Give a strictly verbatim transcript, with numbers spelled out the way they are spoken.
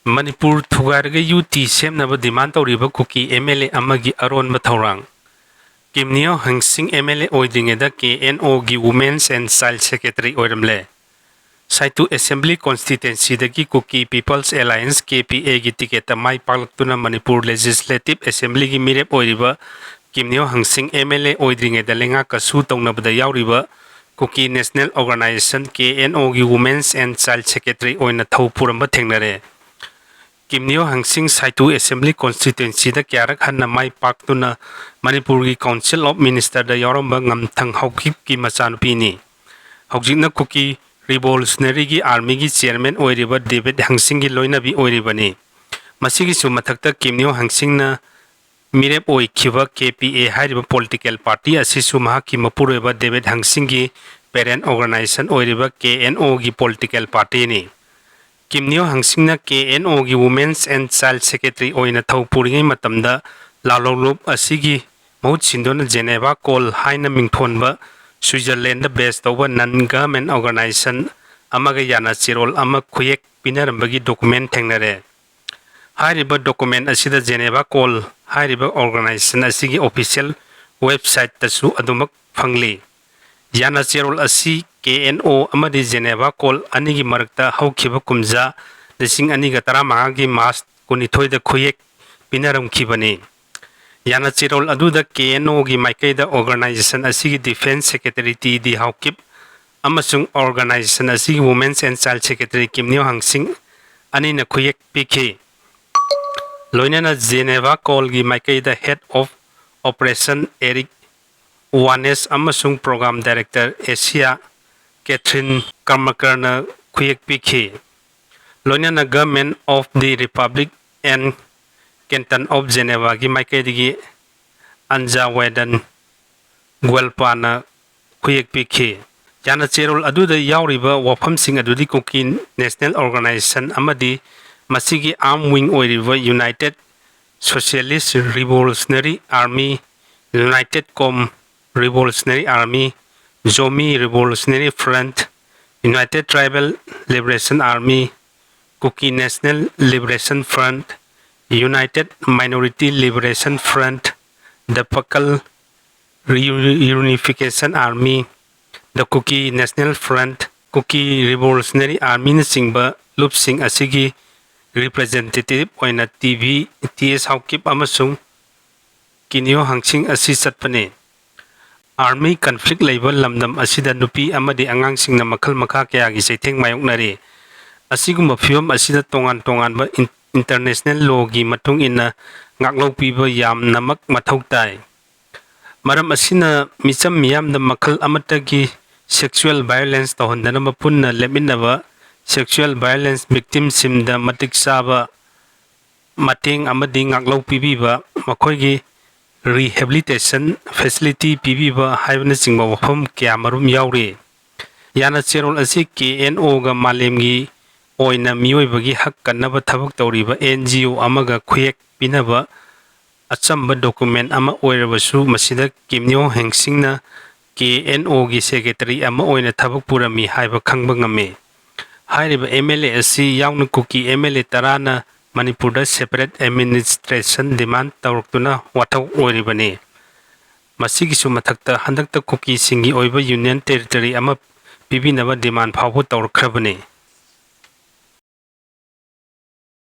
Manipur ꯊꯨꯒꯥꯏꯔꯒ U T ꯁꯦꯝꯅꯕ demand ꯇꯧꯔꯤꯕ ꯀꯨꯀꯤ M L ꯑꯦ ꯑꯃꯒꯤ ꯑꯔꯣꯟꯕ ꯊꯧꯔꯥꯡ꯫ ꯀꯤꯝꯅꯤꯌꯣ ꯍꯪꯁꯤꯡ ꯑꯦꯝ ꯑꯦꯜ ꯑꯦ ꯑꯣꯏꯗ꯭ꯔꯤꯉꯩꯗ ꯀꯦ ꯑꯦꯟ ꯑꯣꯒꯤ Women's and Child Secretary ꯑꯣꯏꯔꯝꯂꯦ꯫ ꯁꯥꯏꯇꯨ Assembly Constituencyꯗꯒꯤ Kuki People's Alliance, K P ꯑꯦꯒꯤ ticketꯇ ꯃꯥꯏ ꯄꯥꯛꯂꯛꯇꯨꯅ ꯃꯅꯤꯄꯨꯔ Legislative Assemblyꯒꯤ ꯃꯤꯔꯦꯞ ꯑꯣꯏꯔꯤꯕ ꯀꯤꯝꯅꯤꯌꯣ ꯍꯪꯁꯤꯡ ꯑꯦꯝ ꯑꯦꯜ ꯑꯦ ꯑꯣꯏꯗ꯭ꯔꯤꯉꯩꯗ ꯂꯩꯉꯥꯛꯀꯁꯨ ꯇꯧꯅꯕꯗ ꯌꯥꯎꯔꯤꯕ Kuki National Organisation, K N ꯑꯣꯒꯤ Women's and Child Secretary ꯑꯣꯏꯅ ꯊꯧ ꯄꯨꯔꯝꯕ ꯊꯦꯡꯅꯔꯦ꯫ ꯀꯤꯝꯅꯤꯌꯣ ꯍꯪꯁꯤꯡ ꯁꯥꯏꯇꯨ Assembly Constituencyꯗ ꯀꯌꯥꯔꯛ ꯍꯟꯅ ꯃꯥꯏ ꯄꯥꯛꯇꯨꯅ ꯃꯅꯤꯄꯨꯔꯒꯤ Council of Ministerꯗ ꯌꯥꯎꯔꯝꯕ ꯉꯝꯊꯪ ꯍꯥꯎꯀꯤꯞꯀꯤ ꯃꯆꯥꯅꯨꯄꯤꯅꯤ꯫ ꯍꯧꯖꯤꯛꯅ ꯀꯨꯀꯤ Revolutionaryꯒꯤ Armyꯒꯤ Chairman ꯑꯣꯏꯔꯤꯕ ꯗꯦꯕꯤꯠ ꯍꯪꯁꯤꯡꯒꯤ ꯂꯣꯏꯅꯕꯤ ꯑꯣꯏꯔꯤꯕꯅꯤ꯫ ꯃꯁꯤꯒꯤꯁꯨ ꯃꯊꯛꯇ ꯀꯤꯝꯅꯤꯌꯣ ꯍꯪꯁꯤꯡꯅ ꯃꯤꯔꯦꯞ ꯑꯣꯏꯈꯤꯕ ꯀꯦ ꯄꯤ ꯑꯦ ꯍꯥꯏꯔꯤꯕ political party ꯑꯁꯤꯁꯨ ꯃꯍꯥꯛꯀꯤ ꯃꯄꯨꯔꯣꯏꯕ ꯗꯦꯕꯤꯠ ꯍꯪꯁꯤꯡꯒꯤ parent organisation ꯑꯣꯏꯔꯤꯕ ꯀꯦ ꯑꯦꯟ ꯑꯣꯒꯤ political partyꯅꯤ꯫ ꯀꯤꯝꯅꯤꯌꯣ ꯍꯪꯁꯤꯡꯅ ꯀꯦ ꯑꯦꯟ ꯑꯣꯒꯤ Women's and Child Secretary ꯑꯣꯏꯅ ꯊꯧ ꯄꯨꯔꯤꯉꯩ ꯃꯇꯝꯗ ꯂꯥꯂꯣꯡꯂꯨꯞ ꯑꯁꯤꯒꯤ ꯃꯍꯨꯠ ꯁꯤꯟꯗꯨꯅ Geneva Call ꯍꯥꯏꯅ ꯃꯤꯡꯊꯣꯟꯕ Switzerlandꯗ base ꯇꯧꯕ non government organisation ꯑꯃꯒ ꯌꯥꯅ ꯆꯦꯔꯣꯜ ꯑꯃ ꯈꯨꯌꯦꯛ ꯄꯤꯅꯔꯝꯕꯒꯤ document ꯊꯦꯡꯅꯔꯦ꯫ ꯍꯥꯏꯔꯤꯕ document ꯑꯁꯤꯗ Geneva Call ꯍꯥꯏꯔꯤꯕ organisation ꯑꯁꯤꯒꯤ official websiteꯇꯁꯨ ꯑꯗꯨꯃꯛ ꯐꯪꯂꯤ꯫ ꯌꯥꯅ ꯆꯦꯔꯣꯜ ꯑꯁꯤ ꯀꯦ ꯑꯦꯟ ꯑꯣ ꯑꯃꯗꯤ Geneva Call ꯑꯅꯤꯒꯤ ꯃꯔꯛꯇ ꯍꯧꯈꯤꯕ ꯀꯨꯝꯖꯥ ꯂꯤꯁꯤꯡ ꯑꯅꯤꯒ ꯇꯔꯥꯃꯉꯥꯒꯤ March ꯀꯨꯟꯅꯤꯊꯣꯏꯗ ꯈꯨꯌꯦꯛ ꯄꯤꯅꯔꯝꯈꯤꯕꯅꯤ꯫ ꯌꯥꯅ ꯆꯦꯔꯣꯜ ꯑꯗꯨꯗ ꯀꯦ ꯑꯦꯟ ꯑꯣꯒꯤ ꯃꯥꯏꯀꯩꯗ organisation ꯑꯁꯤꯒꯤ Defence Secretary T D Haokip ꯑꯃꯁꯨꯡ organisation ꯑꯁꯤꯒꯤ Women's and Child Secretary ꯀꯤꯝꯅꯤꯌꯣ ꯍꯪꯁꯤꯡ ꯑꯅꯤꯅ ꯈꯨꯌꯦꯛ ꯄꯤꯈꯤ꯫ ꯂꯣꯏꯅꯅ Geneva Callꯒꯤ ꯃꯥꯏꯀꯩꯗ Head of Operation Eric Wanes ꯑꯃꯁꯨꯡ Program Director Asia Catherine Karmakarꯅ ꯈꯨꯌꯦꯛ ꯄꯤꯈꯤ꯫ ꯂꯣꯏꯅꯅ Government of the Republic and Canton of Genevaꯒꯤ ꯃꯥꯏꯀꯩꯗꯒꯤ Anja Weidern Guelpaꯅ ꯈꯨꯌꯦꯛ ꯄꯤꯈꯤ꯫ ꯌꯥꯅ ꯆꯦꯔꯣꯜ ꯑꯗꯨꯗ ꯌꯥꯎꯔꯤꯕ ꯋꯥꯐꯝꯁꯤꯡ ꯑꯗꯨꯗꯤ Kuki National Organisation ꯑꯃꯗꯤ ꯃꯁꯤꯒꯤ arm wing ꯑꯣꯏꯔꯤꯕ United Socialist Revolutionary Army, United Kom Revolutionary Army, Zomi Revolutionary Front, United Tribal Liberation Army, Kuki National Liberation Front, United Minority Liberation Front, the Pakal Reunification Army, the Kuki National Front, Kuki Revolutionary Armyꯅꯆꯤꯡꯕ ꯂꯨꯞꯁꯤꯡ ꯑꯁꯤꯒꯤ representative ꯑꯣꯏꯅ T V T ꯑꯦꯁ ꯍꯥꯎꯀꯤꯞ ꯑꯃꯁꯨꯡ ꯀꯤꯅꯤꯌꯣ ꯍꯪꯁꯤꯡ ꯑꯁꯤ ꯆꯠꯄꯅꯤ꯫ Army conflict ꯂꯩꯕ ꯂꯝꯗꯝ ꯑꯁꯤꯗ ꯅꯨꯄꯤ ꯑꯃꯗꯤ ꯑꯉꯥꯡꯁꯤꯡꯅ ꯃꯈꯜ ꯃꯈꯥ ꯀꯌꯥꯒꯤ ꯆꯩꯊꯦꯡ ꯃꯥꯌꯣꯛꯅꯔꯤ꯫ ꯑꯁꯤꯒꯨꯝꯕ ꯐꯤꯕꯝ ꯑꯁꯤꯗ ꯇꯣꯉꯥꯟ ꯇꯣꯉꯥꯟꯕ in-, international lawꯒꯤ ꯃꯇꯨꯡ ꯏꯟꯅ ꯉꯥꯛꯂꯧ ꯄꯤꯕ ꯌꯥꯝꯅꯃꯛ ꯃꯊꯧ ꯇꯥꯏ꯫ ꯃꯔꯝ ꯑꯁꯤꯅ ꯃꯤꯆꯝ ꯃꯤꯌꯥꯝꯗ ꯃꯈꯜ ꯑꯃꯠꯇꯒꯤ sexual violence ꯇꯧꯍꯟꯗꯅꯕ ꯄꯨꯟꯅ ꯂꯦꯞꯃꯤꯟꯅꯕ, sexual violence victimꯁꯤꯡꯗ ꯃꯇꯤꯛ ꯆꯥꯕ ꯃꯇꯦꯡ ꯑꯃꯗꯤ ꯉꯥꯛꯂꯧ ꯄꯤꯕꯤꯕ, ꯃꯈꯣꯏꯒꯤ rehabilitation facility ꯄꯤꯕꯤꯕ ꯍꯥꯏꯕꯅꯆꯤꯡꯕ ꯋꯥꯐꯝ ꯀꯌꯥ ꯃꯔꯨꯝ ꯌꯥꯎꯔꯤ꯫ ꯌꯥꯅ ꯆꯦꯔꯣꯜ ꯑꯁꯤ ꯀꯦ ꯑꯦꯟ ꯑꯣꯒ ꯃꯥꯂꯦꯝꯒꯤ ꯑꯣꯏꯅ ꯃꯤꯑꯣꯏꯕꯒꯤ ꯍꯛ ꯀꯟꯅꯕ ꯊꯕꯛ ꯇꯧꯔꯤꯕ ꯑꯦꯟ ꯖꯤ ꯑꯣ ꯑꯃꯒ ꯈꯨꯌꯦꯛ ꯄꯤꯅꯕ ꯑꯆꯝꯕ document ꯑꯃ ꯑꯣꯏꯔꯕꯁꯨ, ꯃꯁꯤꯗ ꯀꯤꯝꯅꯤꯌꯣ ꯍꯦꯡꯁꯤꯡꯅ ꯀꯦ ꯑꯦꯟ ꯑꯣꯒꯤ secretary ꯑꯃ ꯑꯣꯏꯅ ꯊꯕꯛ ꯄꯨꯔꯝꯃꯤ ꯍꯥꯏꯕ ꯈꯪꯕ ꯉꯝꯃꯤ꯫ ꯍꯥꯏꯔꯤꯕ ꯑꯦꯝ ꯑꯦꯜ ꯑꯦ ꯑꯁꯤ ꯌꯥꯎꯅ ꯀꯨꯀꯤ ꯑꯦꯝ ꯑꯦꯜ ꯑꯦ ꯇꯔꯥꯅ ꯃꯅꯤꯄꯨꯔꯗ separate administration demand ꯇꯧꯔꯛꯇꯨꯅ ꯋꯥꯊꯣꯛ ꯑꯣꯏꯔꯤꯕꯅꯤ꯫ ꯃꯁꯤꯒꯤꯁꯨ ꯃꯊꯛꯇ, ꯍꯟꯗꯛꯇ ꯀꯨꯀꯤꯁꯤꯡꯒꯤ ꯑꯣꯏꯕ union territory ꯑꯃ ꯄꯤꯕꯤꯅꯕ demand ꯐꯥꯎꯕ ꯇꯧꯔꯛꯈ꯭ꯔꯕꯅꯤ꯫